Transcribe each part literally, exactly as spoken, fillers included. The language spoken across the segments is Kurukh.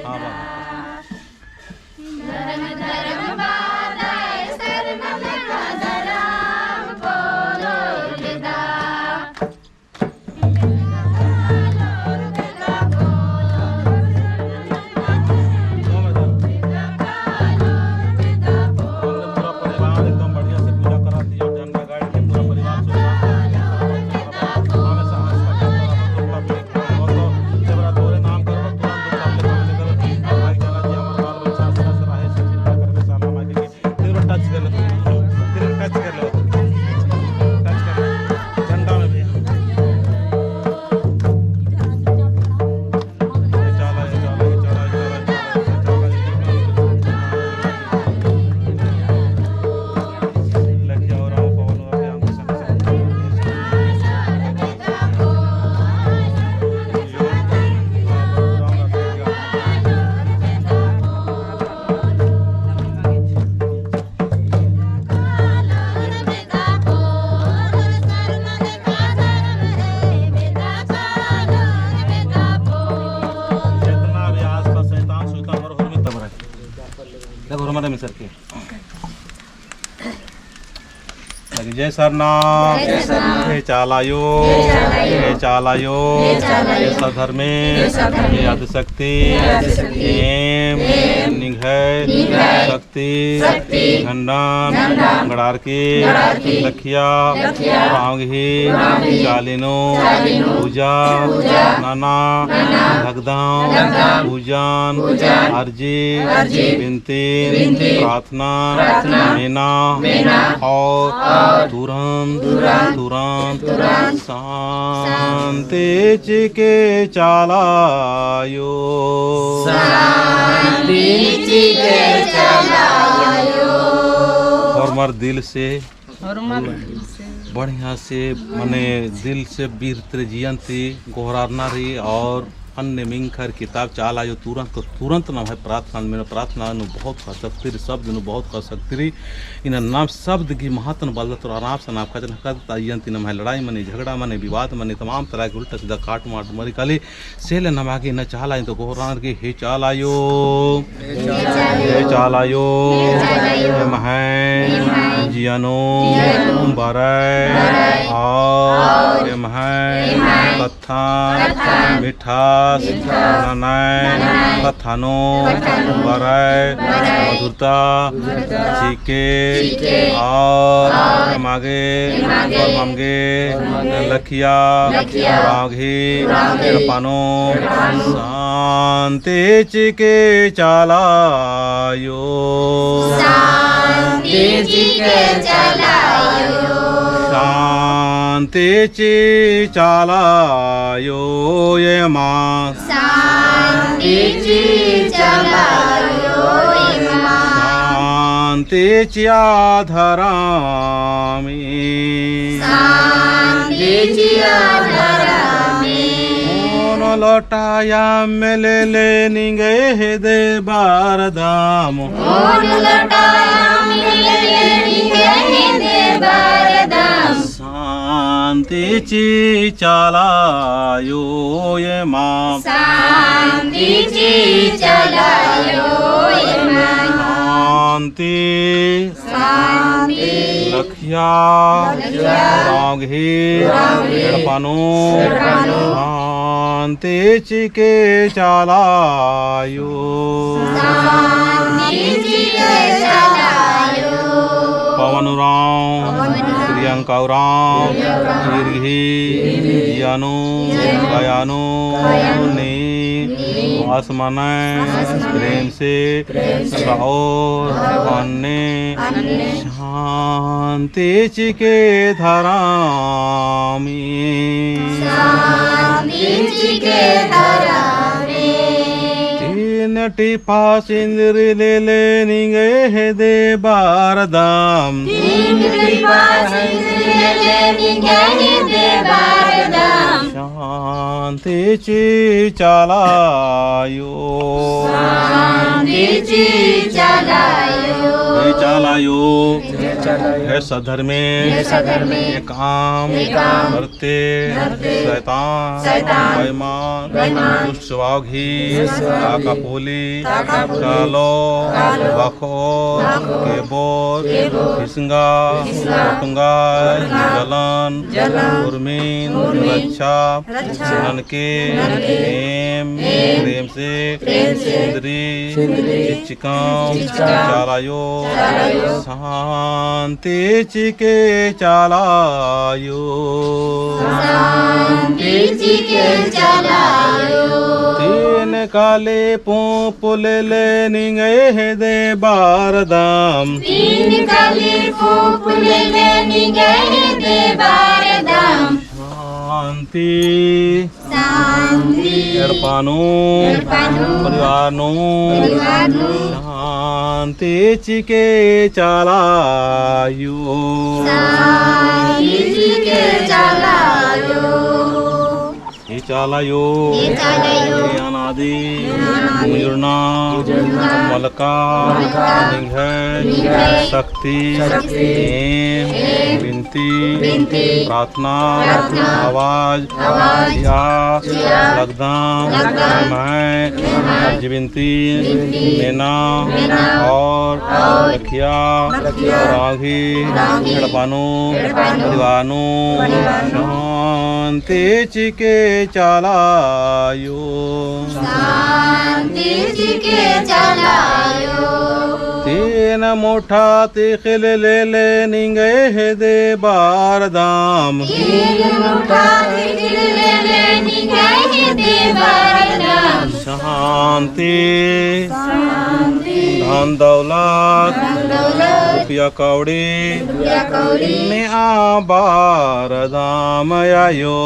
धर्म धर्म बादय सरना लेखा धर्म पोलो बेदा। पूरा परिवार एकदम बढ़िया से पूजा करा थी और झंडा गाड़ के पूरा परिवार सुख शांति से हमेशा हंस का फिर touch कर लो, फिर touch कर लो, touch कर लो, झंडा में भी। ये चाला, ये चाला, ये चाला, ये चाला, ये चाला, ये चाला। लखिया और आओ, पवन और आओ, यहाँ पे सब, सब। जितना भी आसपास शैतान सुइतान और हुरमी तबरा। देखो, हुरमी तबरा मिसर के। जय सरना। जय सरना। हे चाला आयो। हे चाला आयो। हे चाला आयो। हे चाला आयो। हे सधर्मे। हे सधर्मे। हे आदिशक्ति। हे आदिशक्ति। एम। एम। निंग्है। निंग्है। शक्ति। शक्ति। झंडन। झंडन। गड़ारकी। गड़ारकी। लखिया। लखिया। उराँव गही। उराँव गही। चाली नू। चाली नू। पूजा। पूजा। नना। नना। लगदम। लगदम। पूजन। पूजन। अर्जी। अर्जी। बिनती। बिनती। प्रार्थना। प्रार्थना। प्रार्थना। मेना। मेना। और। और। तुरंत। तुरंत। तुरंत। तुरंत। शांति चिके चाला आयो। शांति चिके चाला आयो। और हमार दिल से बढ़िया से, मने दिल से बीर तरे जियन ती गोहरारना रई और अन्ने मिंखर किताब चाला आयो तुरंत, तुरंत नम्है प्रार्थना में, प्रार्थना नू बहुत का शक्ति रई, शब्द नू बहुत का शक्ति रई। इन्ना नाम शब्द की महत्व बलदत और आराम से नाम खजन हकत, अइयन ती नम्है लड़ाई मनी, झगड़ा मनी, विवाद मनी, तमाम तरह के उल्टा सीधा काट माट मरी काली। से ले नमा गे इन्ना चाला आयो तो गोहरारकी, हे चाला आयो। हे चाला आयो। एम्है जिया नू बरय और एम्है कत्थन मिठास ननय, कत्था नू बरय मधुरता चिके और एमा गे और मम गे लखिया उराँव गही एड़पा नू शांति चिके चाला आयो। शांति चिके चाला आयो। शांति चिके चाला आयो एमा। शांति चिके चाला आयो एमा। शांति चिआ धरमी। शांति चिआ धरमी। ओन लोटा अम्म लेले निंग्है हेद्दे बरदम। ओन लोटा अम्म लेले निंग्है हेद्दे बरदम। शांति चिके चाला आयो एमा। शांति चिके चाला आयो एमा। शांति। शांति। लखिया। लखिया। उराँव गही। उराँव गही। एड़पा नू। एड़पा नू। शांति चिके चाला आयो। शांति चिके चाला आयो। पवन उराँव, पवन उराँव, प्रियंका उराँव, प्रियंका उराँव, ईर गही, ईर गही, जिया नू, जिया नू, काया नू, काया नू, नीम, नीम, आसमानय, आसमानय, प्रेम से, प्रेम से, रओर, रओर, अन्ने, अन्ने, शांति चिके धरमी। शांति चिके धरमी। तीन टिपा सिंदरी लेले निंग्है हेद्दे बरदम। तीन टिपा सिंदरी लेले निंग्है हेद्दे बरदम। शांति शांति चिके चाला आयो। शांति चिके चाला आयो। हे चाला आयो। हे चाला आयो। हे सद्धर्मे। हे सद्धर्मे। एकाम। एकाम। धरते। धरते। शैतान। शैतान। बेईमान। बेईमान। दुष्ट स्वभाव गही। दुष्ट स्वभाव गही। ताका पोल्ली। ताका पोल्ली। कालो। कालो। बखोर। बखोर। केबोर। केबोर। हिसंगा। हिसंगा। कोटुंगा। कोटुंगा। जलन। जलन। उर्मिन। उर्मिन। रच्छा। रच्छा। ननके। ननके। एम। एम। प्रेम से। प्रेम से। सिंदरी। सिंदरी। चिच्चकम। चिच्चकम। चाला आयो। चाला आयो। शांति चिके चाला आयो। शांति चिके चाला आयो। तीन काली पूंप लेले निंग्है हेद्दे बरदम। तीन काली पूंप लेले निंग्है हेद्दे बरदम। शांति। शांति। एड़पा नू। एड़पा नू। परिवार नू। परिवार नू। शांति चिके चाला आयो। शांति चिके चाला आयो। हे चाला आयो। हे चाला आयो। हे अनादि। हे अनादि। मुजुरना। मुजुरना। मलका। मलका। निंग्है। निंग्है। शक्ति। शक्ति। एम। एम। बिनती। बिनती। प्रार्थना। प्रार्थना। आवाज। आवाज। चिआ। चिआ। लगदम। लगदम। एम्है। एम्है। अर्जी बिनती। बिनती। मेना। मेना। और। और। लखिया। लखिया। रांगी। रांगी। एड़पा नू। एड़पा नू। परिवार नू। परिवार नू। शांति चिके चाला आयो। शांति चिके चाला आयो। तीन मुठा तिख़िल लेले निंग्है हेद्दे बरदम। तीन मुठा तिख़िल लेले निंग्है हेद्दे बरदम। शांति। शांति। धन दौलत। धन दौलत। रुपया कौड़ी। रुपया कौड़ी। नेआ बरदम आयो।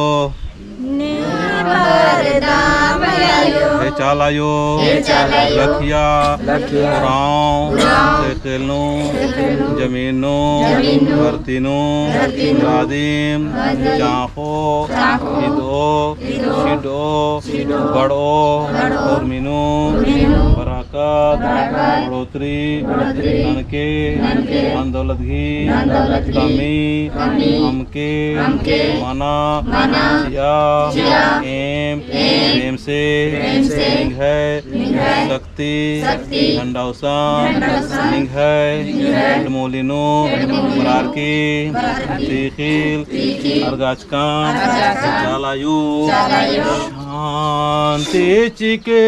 नेआ बरदम आयो। हे चाला आयो। हे चाला आयो। लखिया। लखिया। उराँव। उराँव। सेकेल नू। सेकेल नू। जमीन नू। जमीन नू। धरती नू। धरती नू। आदिम। आदिम। चाँख़ो। चाँख़ो। इदो। इदो। सिडो। सिडो। बड़ो। बड़ो। उर्मी नू। उर्मी नू। बरकत। बरकत। बढ़ोतरी। बढ़ोतरी। ननके। ननके। धन दौलत गही। धन दौलत गही। कमी। कमी। अम के। अम के। मना। मना। चिआ। चिआ। एम। एम। प्रेम से। प्रेम से। निंग्है। निंग्है। शक्ति। शक्ति। झंडा गुसन। झंडा गुसन। निंग्है। निंग्है। एड़मोली नू। एड़मोली नू। बरअर की। बरअर की। तिख़िल। तिख़िल। अरगाचकम। अरगाचकम। चाला आयो। चाला आयो। शांति चिके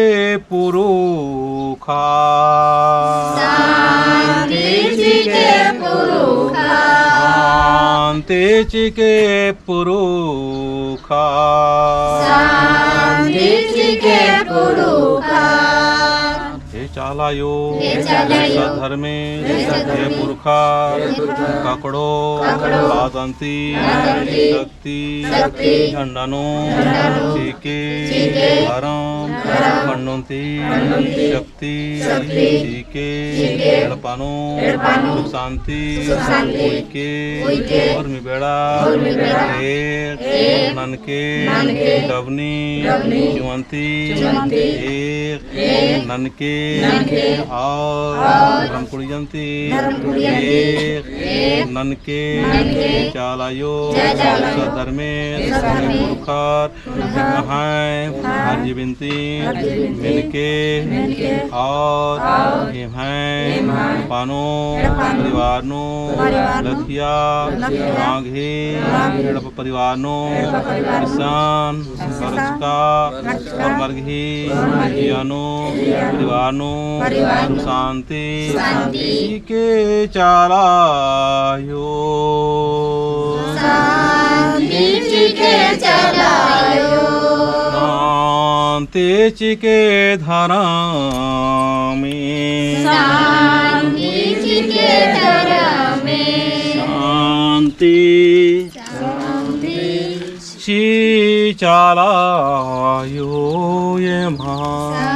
पुरुखा। शांति चिके पुरुखा। शांति चिके पुरुखा। शांति चिके पुरुखा। हे चाला आयो। हे चाला आयो। सद्धर्मे। हे सद्धर्मे। हे पुरखा। हे पुरखा। ककड़ो। ककड़ो। लादंती। लादंती। शक्ति। शक्ति। झंडा नू। झंडा नू। चिके। चिके। धरम। धरम। खंडोंती। खंडोंती। शक्ति। शक्ति। चिके। चिके। एड़पा नू। एड़पा नू। सुख शांति। सुख शांति। उइके। उइके। उर्मी बेड़ा। उर्मी बेड़ा। एक। एक। ननके। ननके। डबनी। डबनी। चिवंती। चिवंती। एक। एक। ननके। ननके। और। और। धर्म कुड़ियंती। धर्म कुड़ियंती। एक। एक। ननके। ननके। जय चाला आयो। जय चाला आयो। सद्धर्मे। सद्धर्मे। पुरखर। एम्है अर्जी बिनती मेनके और एम्है एड़पा नू परिवार नू लखिया रांगही एड़पा परिवार नू इसन बरचका और मरगही जिया नू परिवार नू सुख शांति चिके चाला आयो। शांति चिके चाला आयो। शांति चिके धरमे। शांति चिके धरमे। शांति। शांति। चिके चाला आयो एम्है।